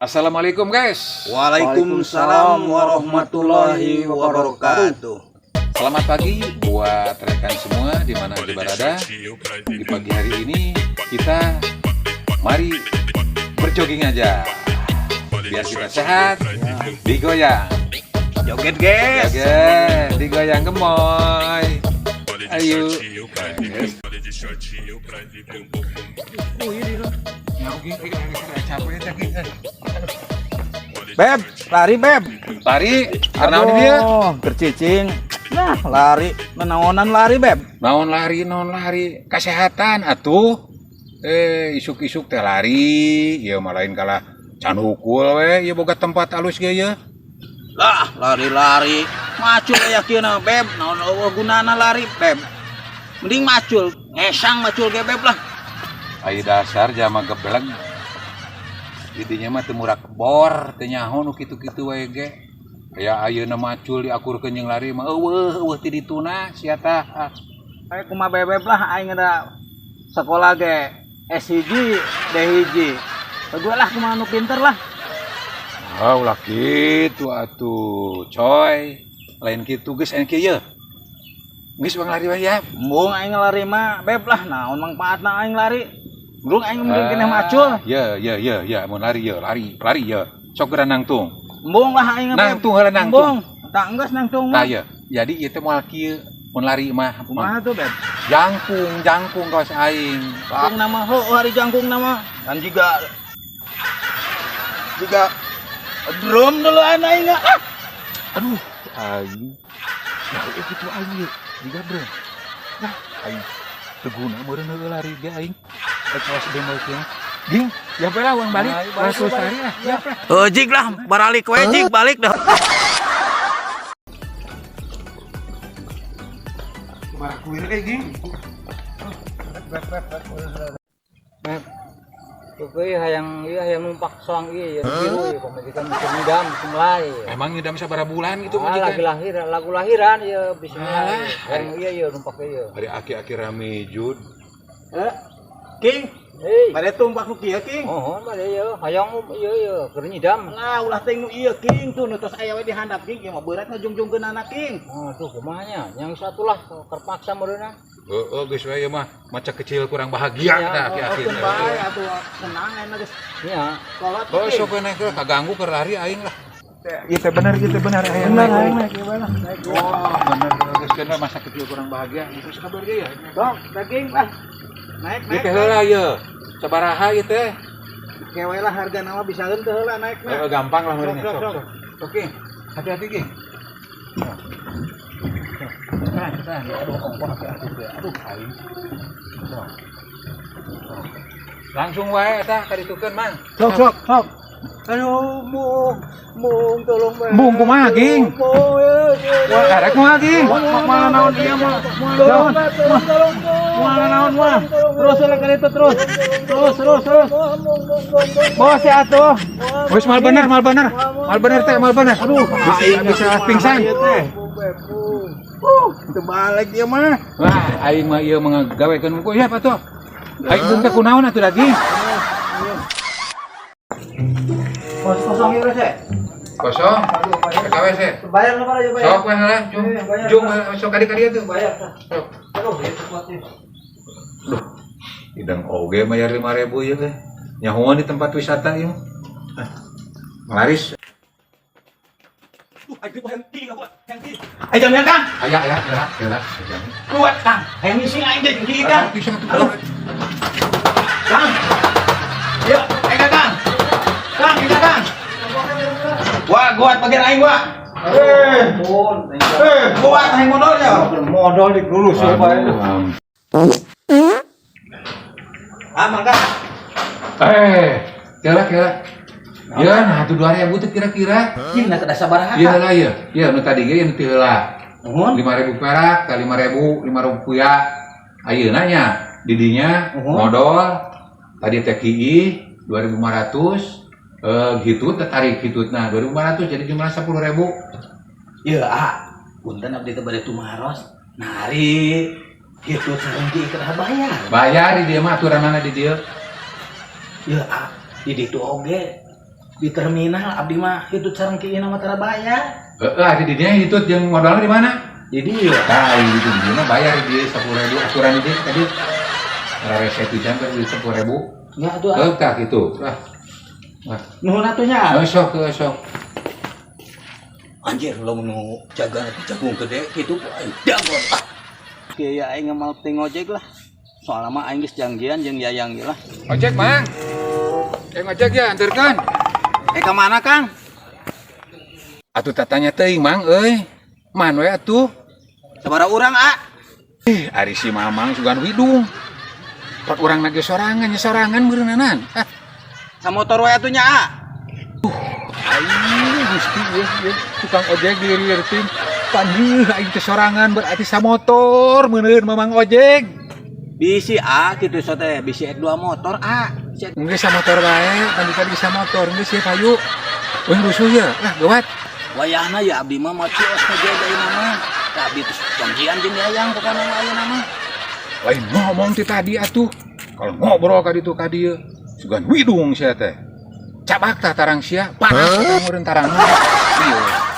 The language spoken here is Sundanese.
Assalamualaikum, guys. Waalaikumsalam warahmatullahi wabarakatuh. Selamat pagi buat rekan semua di mana aja berada. Di pagi hari ini kita mari berjoging aja. Biar kita sehat, digoyang. Joget, guys. Joget, digoyang gemoy. Ayo. Guys. Ya, oke, capek teh. Beb, lari, Beb. Lari, karena dia. Aduh, bercicing. Nah, lari, menaonan lari, Beb. Naon lari, naon lari, kesehatan atuh. Isuk-isuk teh lari, ieu mah lain kalah can hukul we, ieu boga tempat alus ge ieu. Lah, lari-lari. Macul ya kieu, Beb. Naon euweuh gunana lari, Beb. Mending macul, ngesang macul ge, Beb, lah. Ai dasar jama gebleng. Didinya mah teu murak bor, teu nyaho nu kitu-kitu wae ge. Aya ayeuna macul diakurkeun jeung lari mah euweuh euweuh ti dituna sia tah. Kayak kumaha Bebeb lah, aing ada sekolah ge S1, D1. Gue lah kumaha nu pinter lah. Ah, ulah kitu atuh, coy. Lain kitu geus aya kieu ye. Geus bang lari wae ya. Embung aing lari mah, Beb, lah, naon manfaatna aing lari. Belum aing mending keneh macul. Ya, ya, ya, ya, mun lari ya, lari, lari ya. Sok geura nangtung. Embung lah aing, Beb. Nangtung heula, nangtung. Embung. Tak enggeus nangtung Tah mah. ya. Jadi ieu teh moal kieu mun lari mah. Kumaha tuh, Beb? Jangkung, jangkung kawas aing. Jangkung nama ho hari jangkung nama dan juga drum dulu aing ah. Aduh, aing. Nah, kitu aing ieu. Jiga bro. Nah, aing teu guna meureun heueuh lari ge aing. Rek kawas demo kieu. Ging, ya lah uang balik. Nah, Balik, balik, lari lah. Ya lah. Oh, jig lah, baralik we jig, balik dah. Kumaha kuir euy, Ging? Beb, Oke, hayang iya hayang numpak soang iya ya biru ya pamajikan bisa ngidam bismillah. Emang ngidam sabaraha bulan gitu Ah, lagi majikan? lahir, lagu lahiran ya bismillah. Alah. Hayang iya ya numpak iya. Hari aki-aki rame jud. Eh, King, Hei, bade tumpak nu kieu, King. oh, bade ya, hayang iya ya keur nyidam. Lah, ulah teh nu ieu, King, tuh nu tos aya we di handap, King, ieu mah berat ngajungjungkeun anak, King. Oh, tuh kumaha nya? Yang satu lah terpaksa meureunna. Heeh, geus we ieu mah maca kecil kurang bahagia Iya, tah aki-aki. Keun bae atuh tenang enak geus Iya. kolot. Oh, King. sok we naik kaganggu keur lari aing lah. Ieu teh bener, ieu teh bener aya Bener, naik. aing naik ieu lah. Naik. Wah, bener geus keun masa kecil kurang bahagia. Itu sabar ge ya. Sok, teh, King, lah. Naik, Ieu naik. teh heula ieu. Sabaraha ieu teh? Kewe lah harga nama bisa teu heula naik Eh, mah. gampang lah meureun. Sok, Sok, sok, sok. Oke. Hati-hati, King. Tahan, tahan. Aduh, ongkoh hati-hati teh. Aduh, aing. Sok. Sok. Langsung wae eta kaditukeun, Mang. Sok, sok, sok. Aduh, mung, mung, tolong, Beb. Mung kumaha, Ging? Mung, ya, ya. Wah, karek kumaha, Ging? Moal naon ieu mah. Tolong, tolong, tolong. Moal naon mah. Terus lah kan itu terus. Terus, terus, terus. Bos ya atuh. Wis mal bener, mal bener. Mal bener teh, mal bener. Aduh, bisa bisa pingsan. Terbalik ieu mah. Wah, aing mah ieu mah ngagawekeun ku ya atuh. Aing bung teh kunaon atuh lagi? Kos kosong ieu teh. Kosong. Ka WC. Bayar nomor aja bayar. Sok we heula, jung. Jung sok kadi-kadi atuh. Bayar. Sok. Aduh, ieu kuat ieu. Duh. Idang oge bayar 5.000 ieu teh. Nyahoan di tempat wisata ieu. Ah, Laris. Ayo jam Kang. Aya aya ya, ya, ya. Kuat, Kang. Hayang ngising aing teh jeung Kang. Bisa tuh. Kang. Yuk, ayo Kang. Kang, kita Kang. Wah, kuat bagian aing, wah. Eh, Ampun. eh, kuat aing modalnya. Modal digulus ya, Pak. Aduh, ampun. Ah, mangga. Eh, kira-kira. Ya, nah tuh 2.000 tuh kira-kira. King nah kedah sabaraha. Iya lah ya. Iya, nu tadi ge nu ti heula. Nuhun. 5.000 perak, ka 5.000, 5 rupiah. Ayeuna nya didinya Nuhun. modal tadi teh kieu 2.500 gitu teh tarik gitu nah 2.500 jadi jumlah 10.000. Ya, ah. Punten abdi teh bade tumaros. Nari gitu sareng ki kedah bayar. Bayar di dieu mah aturanana di dieu. Ya, ah, di ditu oge. Di terminal abdi mah itu sareng ki mah tara bayar. Heeh, ada di dinya itu jeung modalnya di mana? Jadi iya. Tah, itu di dinya bayar di 10.000 aturan di dieu tadi. Rese pisan kan di 10.000. Nya atuh ah. Heuh tah kitu. Ah. Wah, Nuhun atuh nya. oh, sok heuh, sok. Anjir, lo nu jaga jagung gede gitu aing dangon ah. Kieu ya aing ngemal ting ojek lah. Soalnya mah aing geus janjian jeung Yayang ge lah. Ojek, Mang. Eh, ngojek ya, anterkeun. Eh ka mana, Kang? Atuh tatanya teuing, Mang euy. Man we atuh. Sabaraha urang, ah? Eh, ari si Mamang sugan widung. Pot urang lagi sorangan, nya sorangan meureuneunan. Ah, Samotor we atuh nya, ah. Aing Gusti ieu ieu tukang ojek diri tim. Panggil aing teh sorangan berarti samotor meureun Mamang ojek. Bisi ah kitu so teh, bisi ek dua motor ah. Bisi ek Geus samotor bae, tadi tadi samotor geus ya payu. Euy rusuh ya, lah gawat. Wayahna ya abdi mah mau cios ngojek ayeuna mah. Tah abdi terus janjian jeung Yayang pokona mah ayeuna mah. Lain ngomong ti tadi atuh. Kalau ngobrol ka ditu ka dieu, sugan widung sia teh. Cabak tah tarang sia, panas eta meureun tarang. Ieu.